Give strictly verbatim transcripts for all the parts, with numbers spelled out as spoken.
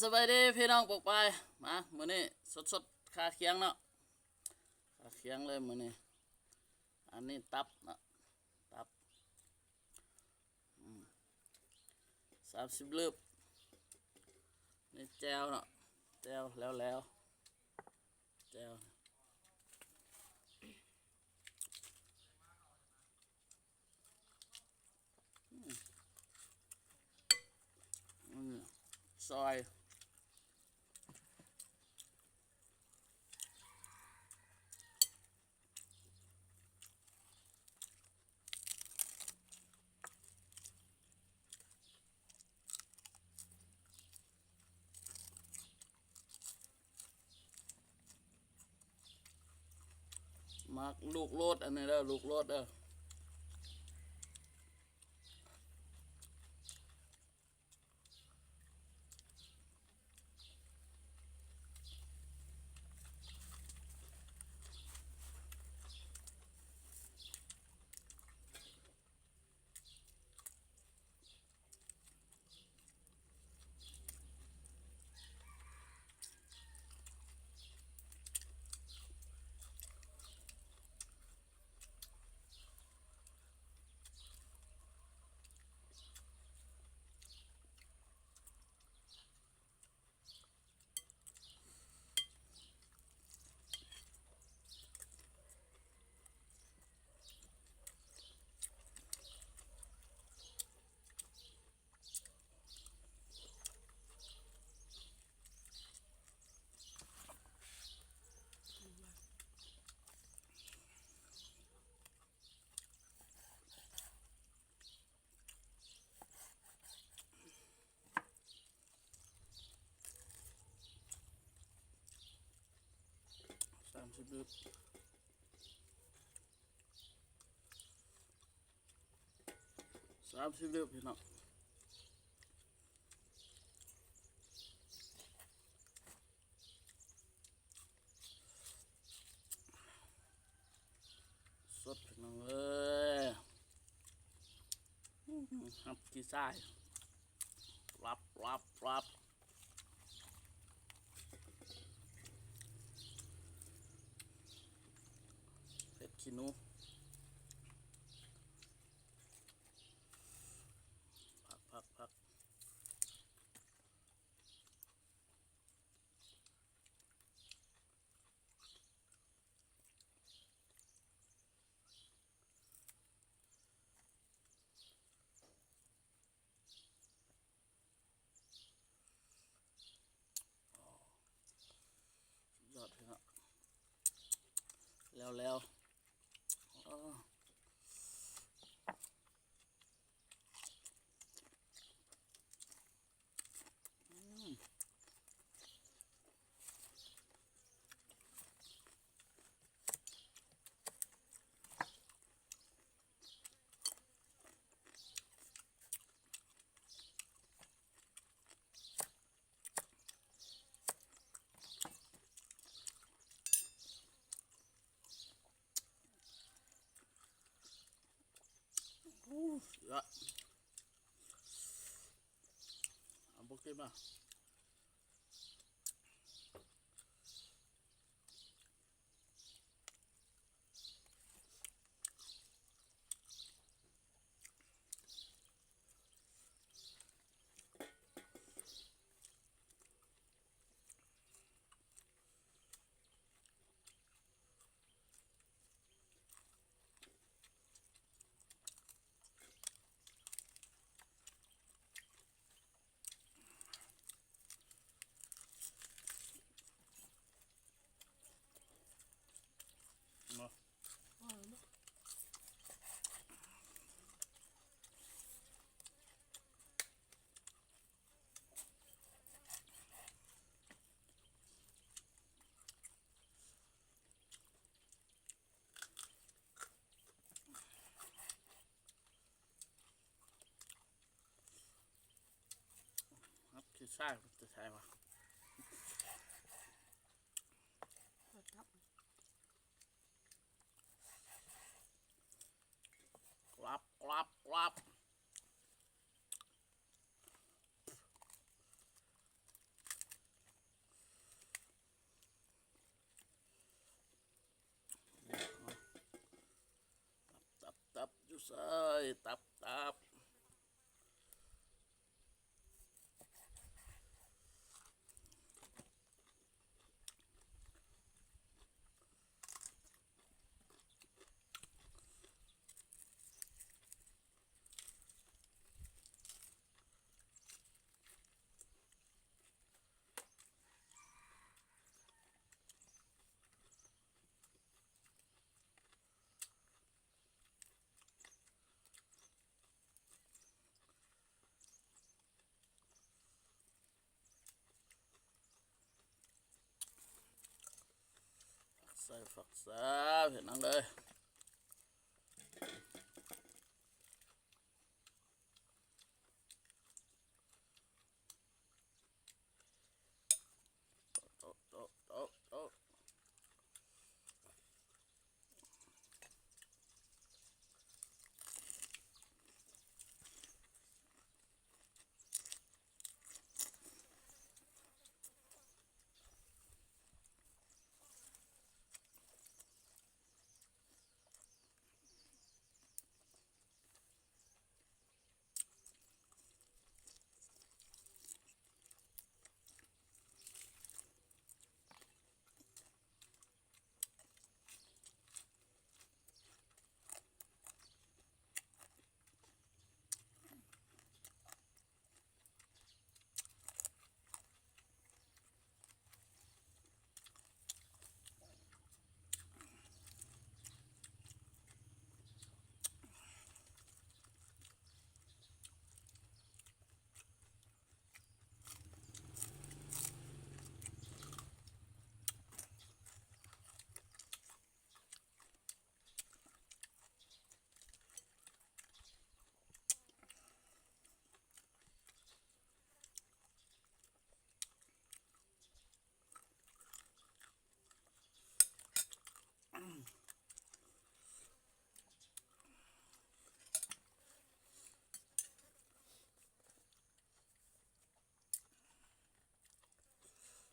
สบายดีพี่น้องปกปาย มามื้อนี้สดๆ คาเคียงเนาะ คาเคียงเลยมื้อนี้ อันนี้ตับเนาะ ตับ อืม สามสิบลืบ นี่แจ่วเนาะ แจ่วแล้วๆ แจ่ว อืม อืม ซอย มักลูกโลดอันนี้เด้อ ลูกโลดเด้อ สามสิบลืบ สามสิบลืบพี่น้อง สดพี่น้องเอ้ย อื้อหือ ฮับขี้ทราย ปรับ ปรับ ปรับ เผ็ดขี้หนู ผัก ผัก ผัก สุดยอดเลยฮะ แล้วแล้ว อ้อ อืม อู้ยอด เอาบุกขึ้นมา มา ครับ คือใช่จะใช่ปะ กรอบ กรอบ กรอบ กรอบ ใส่ตับ ตับ ใส่ผักแซบเห็นนั่นเลย โต๊ะ โต๊ะ โต๊ะ โต๊ะ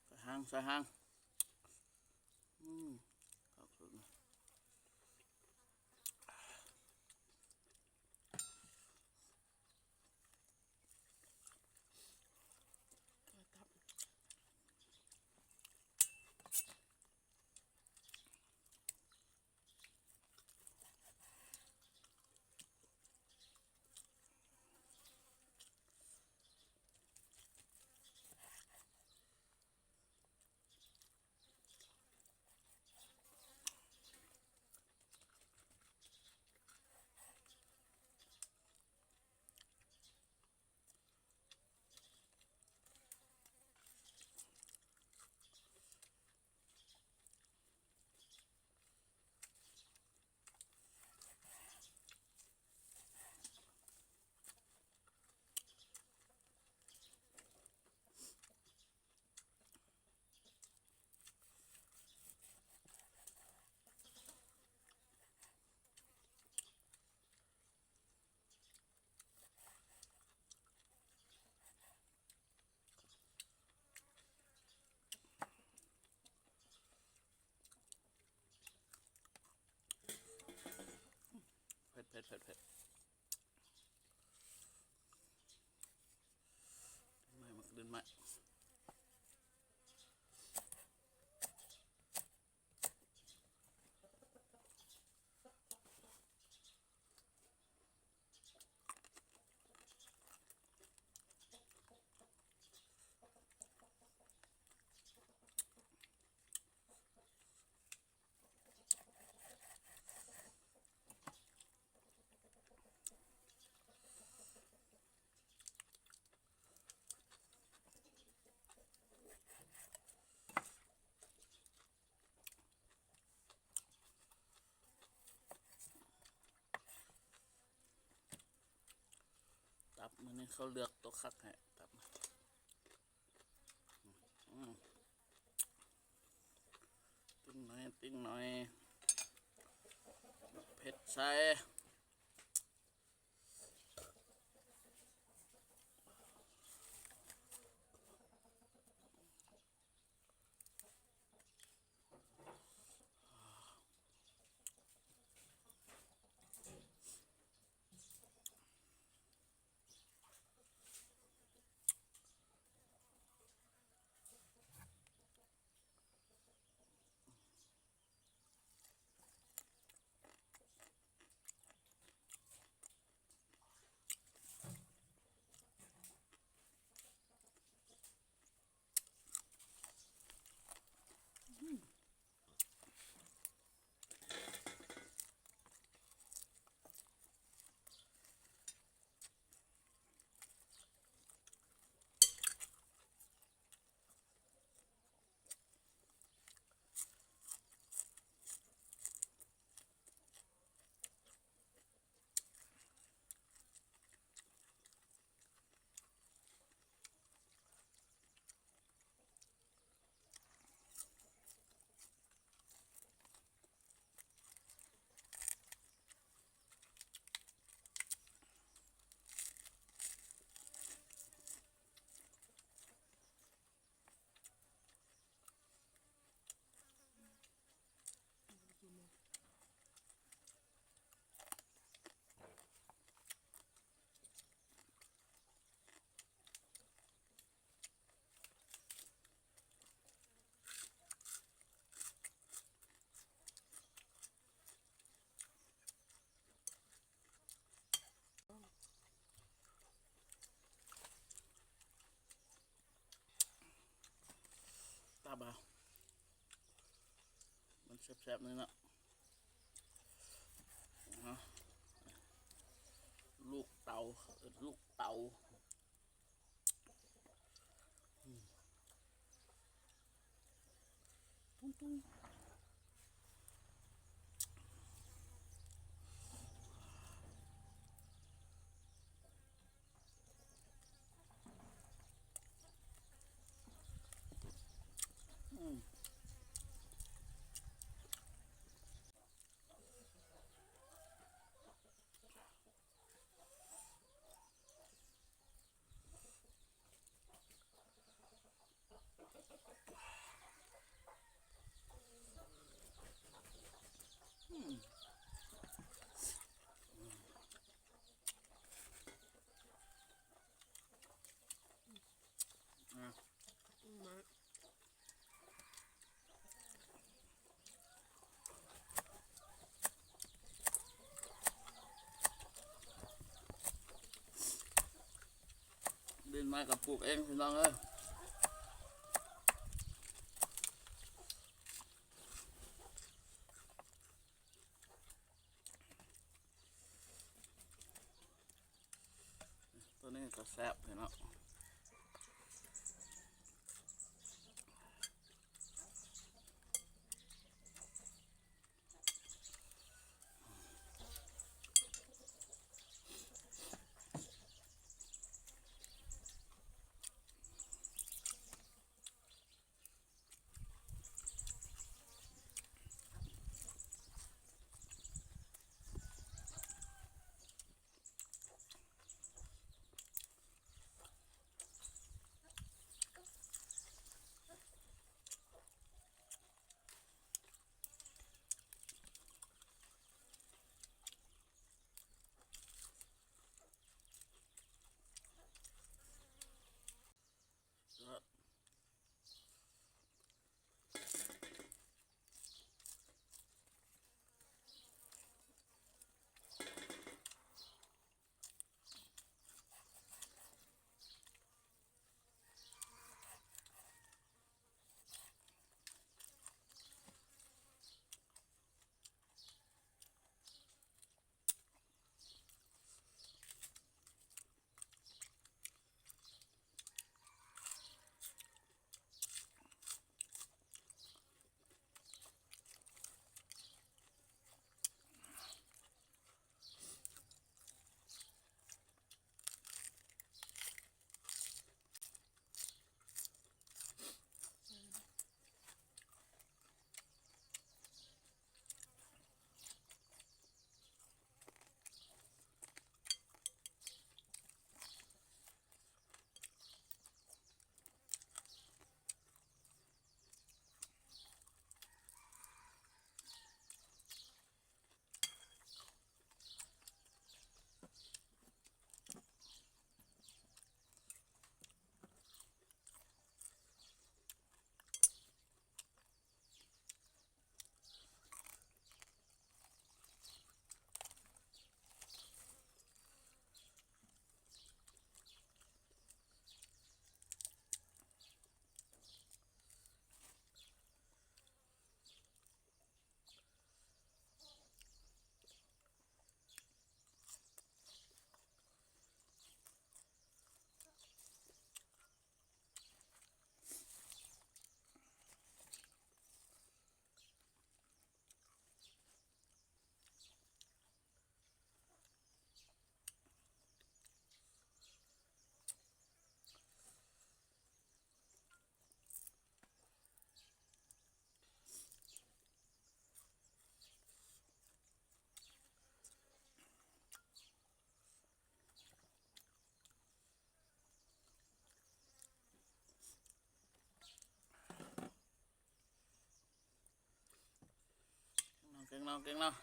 ใส่หาง ใส่หาง อืม ขอบคุณ เผ็ด เผ็ด เผ็ด เผ็ด ไม่ มันกลืนไม่ ตับมื้อนี้เขาเลือกตัวคักให้ตับ อืม ติ๊งหน่อย ติ๊งหน่อย เผ็ดใส่ มันแซ่บๆเลยเนาะ เนาะ ลูกเต๋า เอิ้นลูกเต๋า อืม ตุ้งตุ้ง อืม อืม อ่ะ อืม ดินไม้กับปลูกเองพี่น้องเอ้ย ตัวนี้ก็แซ่บเลยเนาะ เก่งเนาะ เก่งเนาะ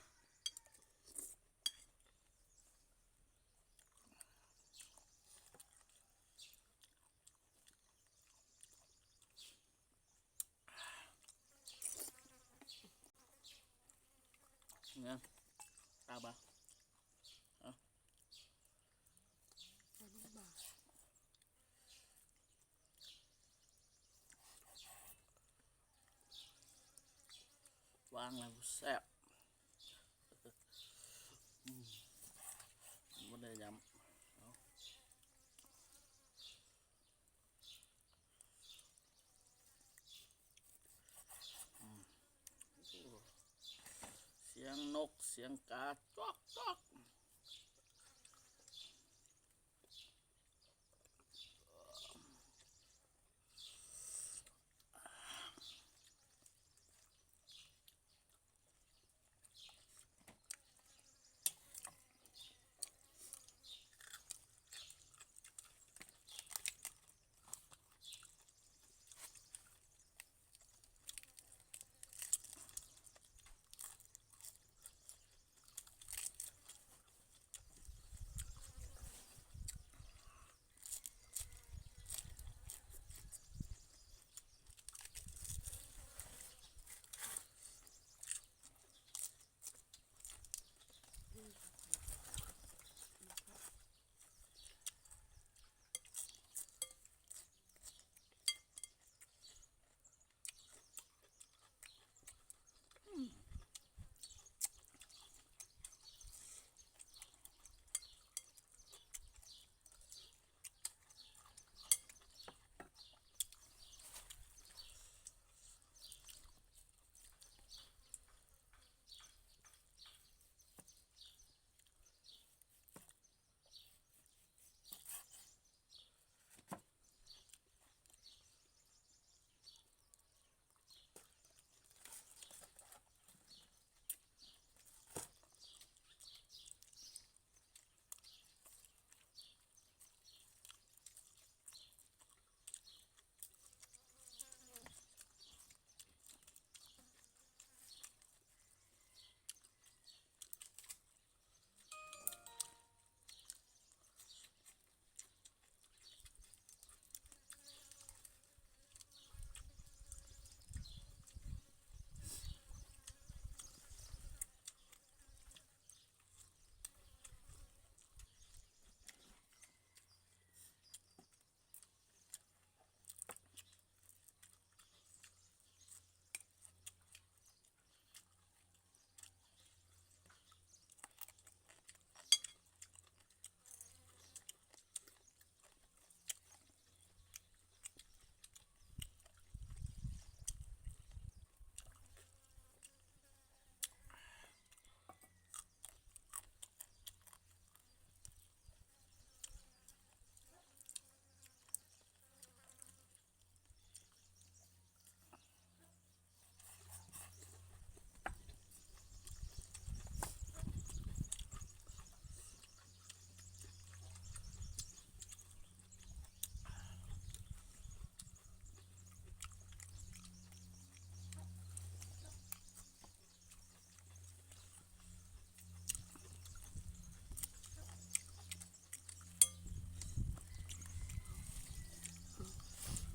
เนี่ย ตาบะ อ่ะ ใส่ลูกบาศก์ ปังเลยแซ่บ อืม บ่ได้ยำ เอา อืม โอ้ เสียงนก เสียงกา จอกจอก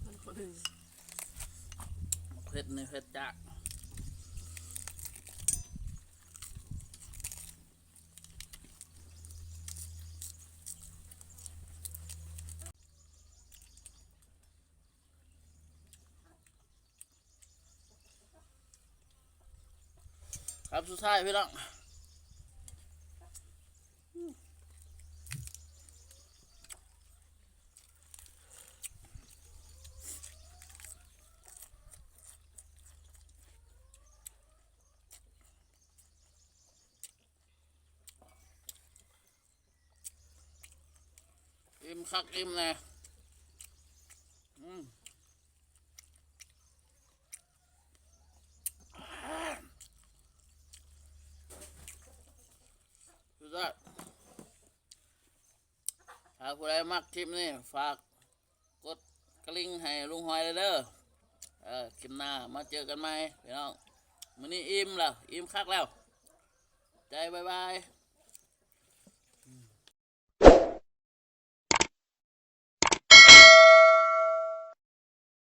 มันพอดี เผ็ดนี่เผ็ดจ้ะ ครับ สุดท้ายพี่น้อง อิ่มคักอิ่มแน่ อืม สุดยอด ถ้าผู้ใดมักคลิปนี้ ฝากกดกระดิ่งให้ลุงหอยเด้อ เออ คลิปหน้ามาเจอกันใหม่พี่น้อง มื้อนี้อิ่มแล้ว อิ่มคักแล้ว ใจบ๊ายบาย